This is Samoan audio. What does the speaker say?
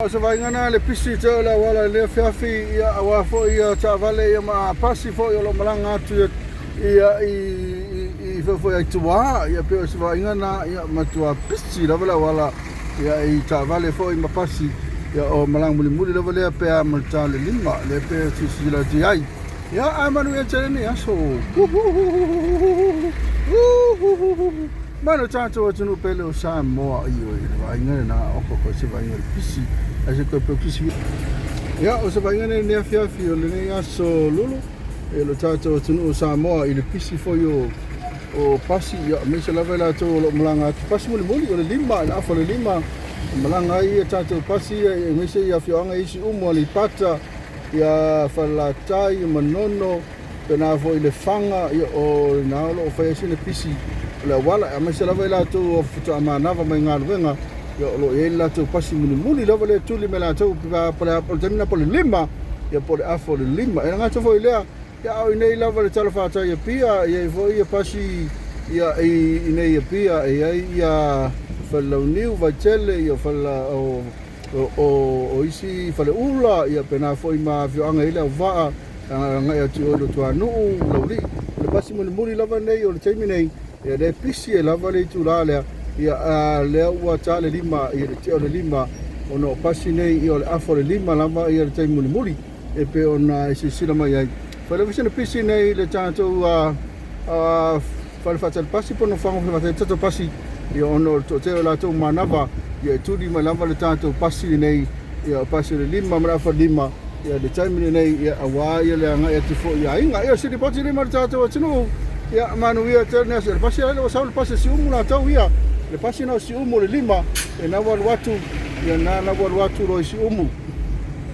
O se vaaiga na le pisi te o le auala i le afiafi, ia aua foi ia taavale ia ma pasi foi o lo o malaga atu ia ia i i i foi ai tua ia pe o se vaaiga na ia matua pisi lava le auala ia i taavale foi ma pasi ia o malaga mulimuli lava lea pe a ma le ta le 5 lea pe silasila atu i ai. Ia ae manuia tele lenei aso. Mai lo tatou atunuu pele o Samoa. Ioe, le vaaiga lena o koko se vaaiga le pisi. Ai se koe pisi. Ia, o se vaaiga nei afiafi o lenei aso Lulu. E lo tatou atunuu o Samoa i le pisi foi o o pasi ia aemaise lava i latou o lo o malaga atu pasi mulimuli o le 5 i le afa o le 5 malaga ai ia tatou pasi ia aemaise ia afioaga i Siumu, Aleipata, ia Falelatai, Manono, pena foi Lefaga, ia o lena o lo o fai ai sina pisi o le auala, aemaise lava i latou o faatoa manava mai galuega, ia o lo o i ai le latou pasi mulimuli lava lea e tuli mai latou po o le taimi lena po o le 5, ia po o le afa o le 5. E le gata foi i lea, ia a o i inei lava le talafatai i Apia, e i ai foi ia pasi ia i inei i Apia, e i ai ia Falelauniu, Vaitele, ia Falela o o isi faleula, ia pena foi ma afioaga i le Auvaa, agai atu i o i Luatuanuu, Laulii. O le pasi mulimuli lava nei o le taimi nei, ia lea e pisi ai lava le itula lea, ia lea ua ta le 5, ia le tea o le 5, ona o pasi nei ia o le afa o le 5 lava ia le taimi mulimuli e pei ona e silasila mai ai. Fai lava sina pisi nei i le tatou fale faatali pasi po o nofoaga fale faatali tatou pasi ia ona o le toatele o latou manava ia e tuli mai lava le tatou pasi lenei ia pasi o le 5 ma le afa 5 ia le taimi lenei ia aua ia le agai atu foi i aiga. Ia se lipoti lima le tatou atunuu ia manuia tele nei aso. Le pasi lea ua sau le pasi a Siumu latou ia le pasi na o Siumu o le 5 e na ua alu atu ia na na ua alu atu loa i Siumu.